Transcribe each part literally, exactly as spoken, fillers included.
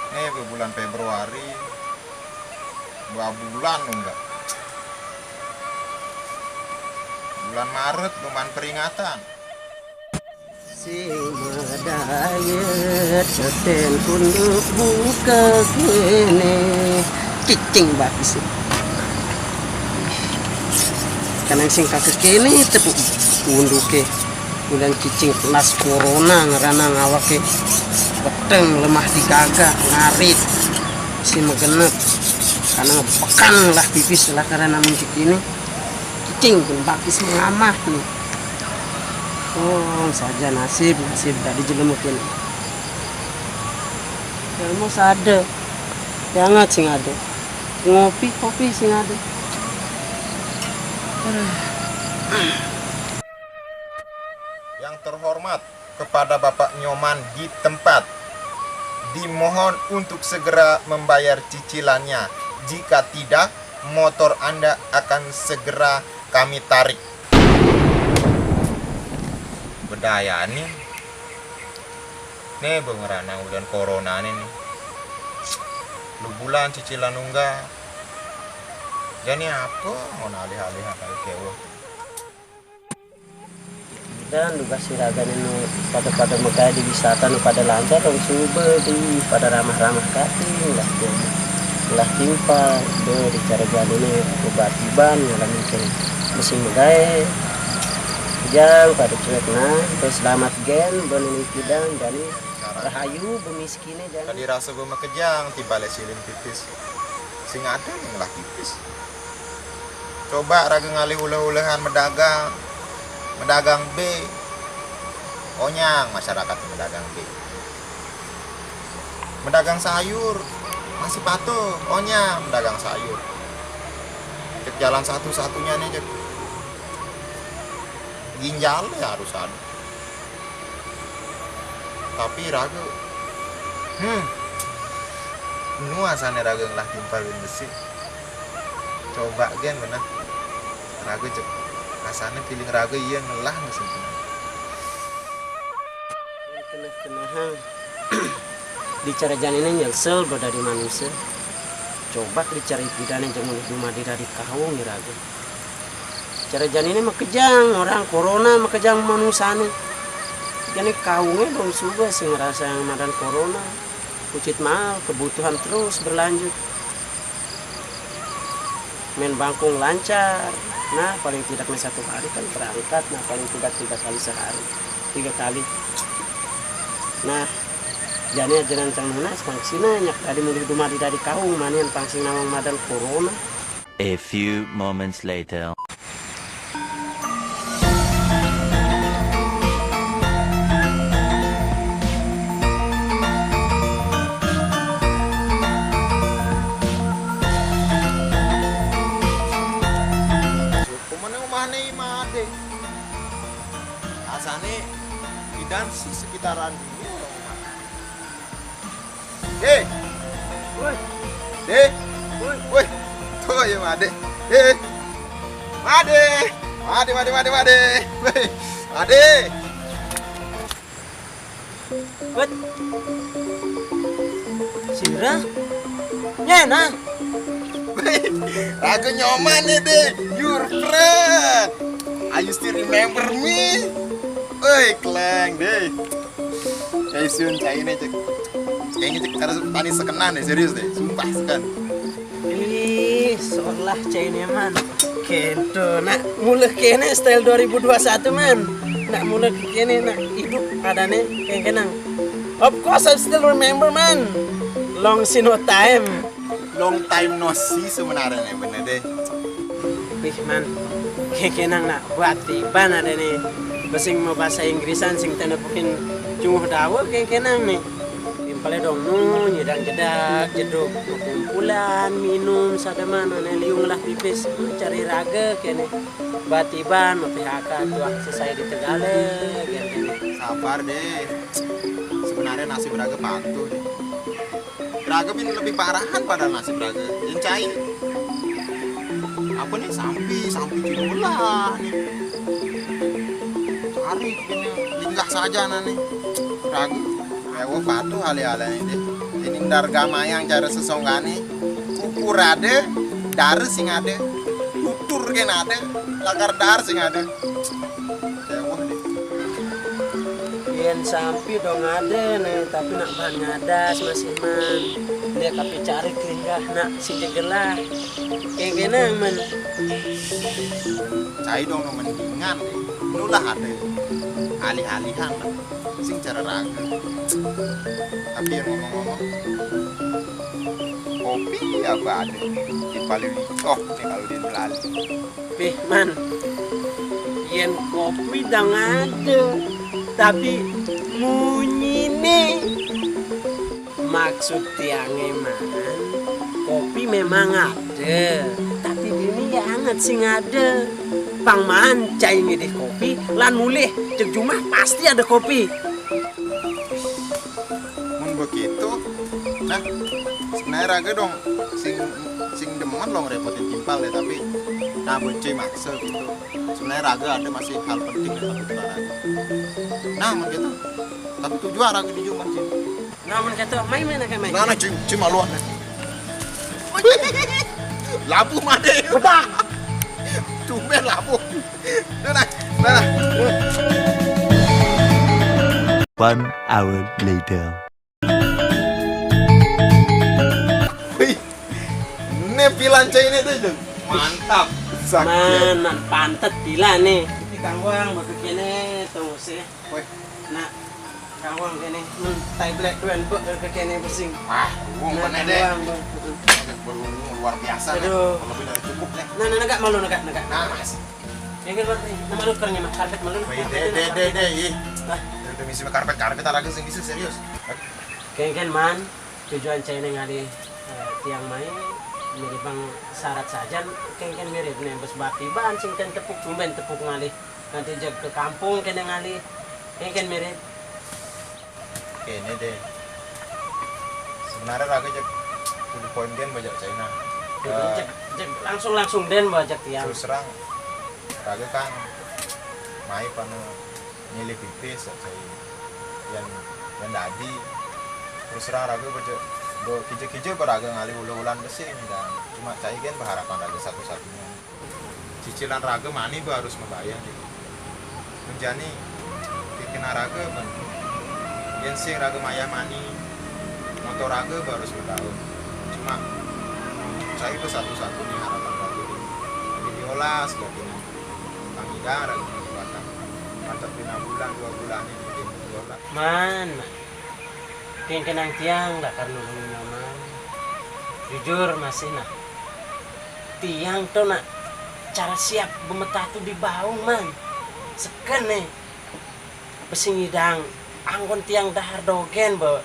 Nih, bulan Februari, dua bulan enggak. Bulan Maret lumayan peringatan. Sing madayet seten punduk buka kene. Cicing baki sih. Kanang sing kake kene tepuk punduke. Udan cicing kelas corona ngerana ngawake. Peteng lemah digaga ngarit. Si megenep. Karena pekan lah pipis lah karena musik ini. Cicing pun bakis mengamah nih. Oh, saja nasib, nasib tadi jelemukin. Ilmu sada. Jangan sing ada. Ngopi, kopi sing ada. Yang terhormat, kepada Bapak Nyoman di tempat. Dimohon untuk segera membayar cicilannya. Jika tidak, motor Anda akan segera kami tarik. Bedaya nih. Nih, bengerana udan corona nih, nih. Lu bulan cicilan nunggak. Jadi apa? Mau alih-alih apa, kewo? Dan juga si raga nu pada-pada megah di wisata nu pada lancar dong, suba di pada ramah-ramah kating lah, jadi lah timpal be di cara jalune. Tiba-tiba ngalamin kene mesin megae jang pada cuek nah. Terus selamat gen benini kidang jani rahayu bemiskine jani. Tadi rasa be makejang tiba le silin pipis. Sing ada yang lah pipis. Coba raga ngalih uleh-ulehan medagang, medagang be. Onyang masyarakat medagang be. Medagang sayur masih patuh, onyang medagang sayur. Cek jalan satu-satunya nih, cek ginjal ya harus ada. Tapi raga, hmm, nuasane raga ngelah timpal besi. Coba gen benar. Raga cek rasane feeling raga iya ngelah mesin benar. Keneh-kenehang. Dicara janine nyelsel be dadi manusa. Coba dicara ipidane jang mulih dumadi dadi kaung iraga. Cara janine makejang orang corona makejang manusane. Jane kaunge dong suba sing ngerasa yang madan corona. Ucit mahal, kebutuhan terus berlanjut. Main bangkung lancar. Nah, paling tidak main satu hari kan berangkat. Nah, paling tidak tiga kali sehari, tiga kali. Nah, jani ajaran cang nunas pangsina nyak tadi mulih dumadi dari kaung manian pangsing nawang madan corona. A few moments later. Kumane umahne Imade. Asane idan si sekitaran ini. Deh. Woi. Deh. Woi. Woi. Tuh ya Made. Deh. Made. Made, Made, Made, Made. Woi. Made. Woi. Sira? Nyena? Woi. Aku Nyoman nih, deh. Your friend. Are you still remember me? Woi, keleng deh. Cai sun, cai ini cek. Kayaknya cek cara tani sekenan deh, serius deh, sumpah sekan. Ih, solah cai ini man. Kento, nak mulai kene style dua ribu dua satu man. Nak mulai kene, nak hidup adane kayak kenang. Of course, I still remember man. Long sino time. Long time no see sebenarnya nih, bener deh. Wih man, kekenang nak buat tiban ada nih. Besing mau bahasa Inggrisan sing tanda pukin cunguh dawa kekenang nih. Impale dong nu nyedang jedak jeduk kumpulan minum sadaman ane liung lah pipis. Hmm, cari raga kene. Buat tiban mau P H K tuak selesai di Tegale kene. Sabar deh. Sebenarnya nasib raga patuh deh. Raga bin lebih parahan pada nasib raga. Yang cai. Apa nih sampi, sampi cinola nih. Cari ini linggah saja nah nih. Raga. Ewo patuh ale-ale ini deh. Ning darga mayang cara sesonggané, ukur ada, dara sing ada, tutur kén ada, lakar dahar sing ada. Déwéh deh. Yén sampi dong ada né, tapi nak bahan ngadas masih, Man. Dia tapi cari kelinggah nak si jegelah. Kéngkénang, Man. Cai dong no mendingan deh. Nulah ada. Alih-alihan lah. Sing cara raga. Tapi yang ngomong-ngomong, kopi apa ada? Di Palili. Oh, ini kalau di Palili. Pih, Man. Yén kopi dang ada, tapi munyiné. Maksud tiangé, Man, kopi memang ada, tapi dini ya anget sing ada. Pang maan cai ngidih kopi, lan mulih, jeg jumah pasti ada kopi. Mun begitu, nah, sebenarnya raga dong sing sing demen lo ngerepotin timpal deh, tapi nah, benci maksa gitu. Sebenarnya raga ada masih hal penting yang lebih raga. Nah, mun gitu. Tapi tujuan raga di jumah sih. Nah, mun kata, mai, mai, nak, mai. Nah, nah, cing, cing maluan deh. Labuh mana? Bedak. Tumben labuh. Nah, nah, nah. One hour later. Wih, ini pilan cai ini tuh, Jun. Mantap. Sakit. Man, man, pantet pilan nih. Di kangwang, bagi kene, tuh sih. Wih. Nah, kangwang kene, men, tai belek duen, bek, ke kene besing. Ah, wong Nah, mana deh? Kangwang, bek. Beruntung luar biasa nih. Aduh. Lebih dari cukup nih. Nah, nah, negak malu, negak, negak. Nah, Mas. Yang kan, Mas, nama lu kernya, Mas? Karpet malu. Wih, deh, deh, deh, deh, ih. Ah. Udah misi karpet, karpet, ada sing bisa serius. Kéngkén, Man, tujuan cai né ngalih, eh, tiang mai, miribang syarat sajan, kéngkén mirib né, bes bati baan sing ten tepuk, tumben tepuk ngalih. Nanti jeg ke kampung kéné ngalih, kéngkén mirib. Kéné deh. Sebenarnya raga jeg kudu poin gén bajak China. Kudu Eh, jeg, jeg langsung-langsung den bajak tiang. Terus terang, raga kan mai pana nyilih pipis, cai. Yan, yan dadi. Terus terang raga baca, bo kija-kija ba raga ngalih ula-ulan besing, dan cuma cai gén ba harapan raga satu-satunya. Cicilan raga mani ba harus mabayah deh. Menjani kikina raga ban. Yan sing raga mayah mani, motor raga ba harus madaun. Cuma cai ba satu-satunya harapan raga deh. Tapi diolas, gak Pang Ida raga mangbatang. Mantep lima bulan, dua bulan ini dia jual lah. Man, man. Kéngkénang tiang lakar nulungin Nyoman. Jujur masih nah. Tiang to nak cara siap bemetatu di baung, Man. Seken nih. Besi ngidang anggon tiang dahar dogén ba.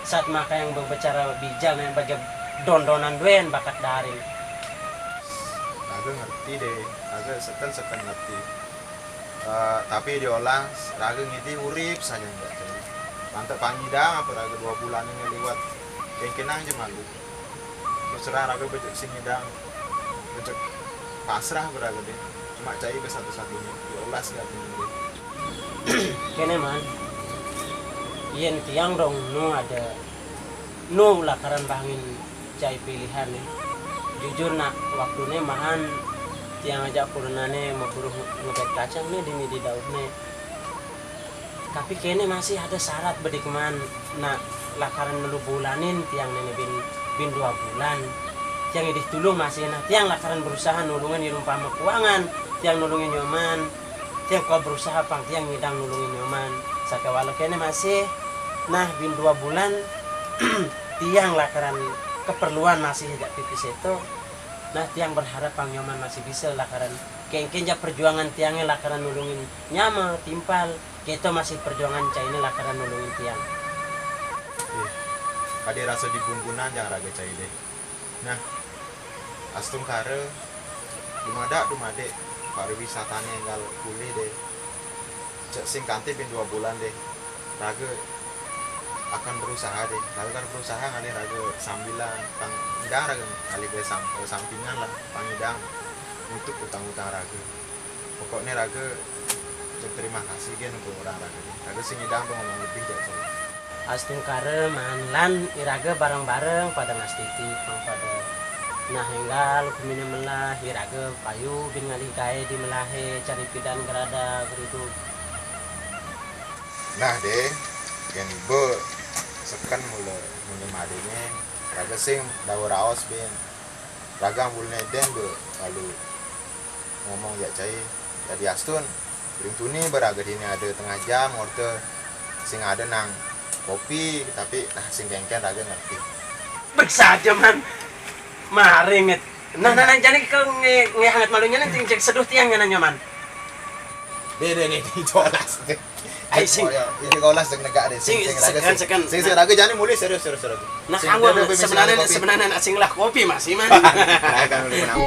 Saat maka yang berbicara bijal nih bagi dondonan duen bakat darin. Raga ngerti deh, raga seken-seken ngerti. Eh, tapi diolah raga ngiti urip saja enggak tuh. Mantep pangidang apa raga dua bulan ini liwat. Kéngkénang aja malu. Terus terang raga becek sing ngidang, becek pasrah ba raga deh. Cuma cai ba satu-satunya. Diolah enggak tuh deh. Kéné, Man. Yén tiang dong nu ada nu lakaran bangin cai pilihan nih. Jujur nak, waktuné mahan tiang ajak kurenané maburuh ngebet kacang nih di midi dauh nih. Tapi kéné masih ada syarat bedik, Man. Nak, lakaran nelu bulanin tiang néné bin, bin dua bulan. Tiang idih tulung masih nah, tiang lakaran berusaha nulungin yén umpama kuangan tiang nulungin Nyoman. Tiang kal berusaha pang tiang ngidang nulungin Nyoman. Sakéwala kéné masih, nah, bin dua bulan tiang lakaran keperluan masih jak pipis itu. Nah, tiang berharap pang Nyoman masih bisa lakaran kéngkén ja perjuangan tiangé lakaran nulungin nyama, timpal, kéto masih perjuangan cainé lakaran nulungin tiang. Ih, kadé rasa dibungkunan jang raga cai deh. Nah, astungkara dumadak dumadik pariwisatané énggal pulih deh. Cek sing kanti bin dua bulan deh. Raga akan berusaha deh. Raga kan berusaha ngalih raga sambilan, pang idang raga ngalih ke sam-, ke sampingan lah, pang idang nutup utang-utang raga. Pokokné raga cek terima kasih gén ke orang raga deh. Raga sing idang tuh ngomong lebih deh. Astungkara, Man, lan iraga bareng-bareng pada ngastiti pang pada. Nah, énggal guminé melah, iraga payu bin ngalih gaé di melahé, cari pidan grada geruduk. Nah, Dé, yén ba seken mula munyi madiné, raga sing dawa raos bin. Raga ambulné dén ba lalu ngomong jak cai. Jadi astun, ring tuni ba raga dini ada tengah jam, ngorta sing ada nang kopi, tapi nah sing kéngkén raga ngerti. Beksa aja, Man. Maring. Nah, nah, nah, jani ke nge, nge hangat malunya nih, cek seduh tiang nyananya, Man. Dé, dé, dé, dé, jolas dé. Ai, sing. Oh, ya, ini kolas sing negak dé. Sing, Sing, sing raga, sekan, sing, sekan. Sing, sing raga jani mulih serius, serius, serius. Nah, Sing, kamu dé, dé, dé, sebenarnya kopi. Sebenarnya sing lah kopi masih, Man. Nah, kan udah menang.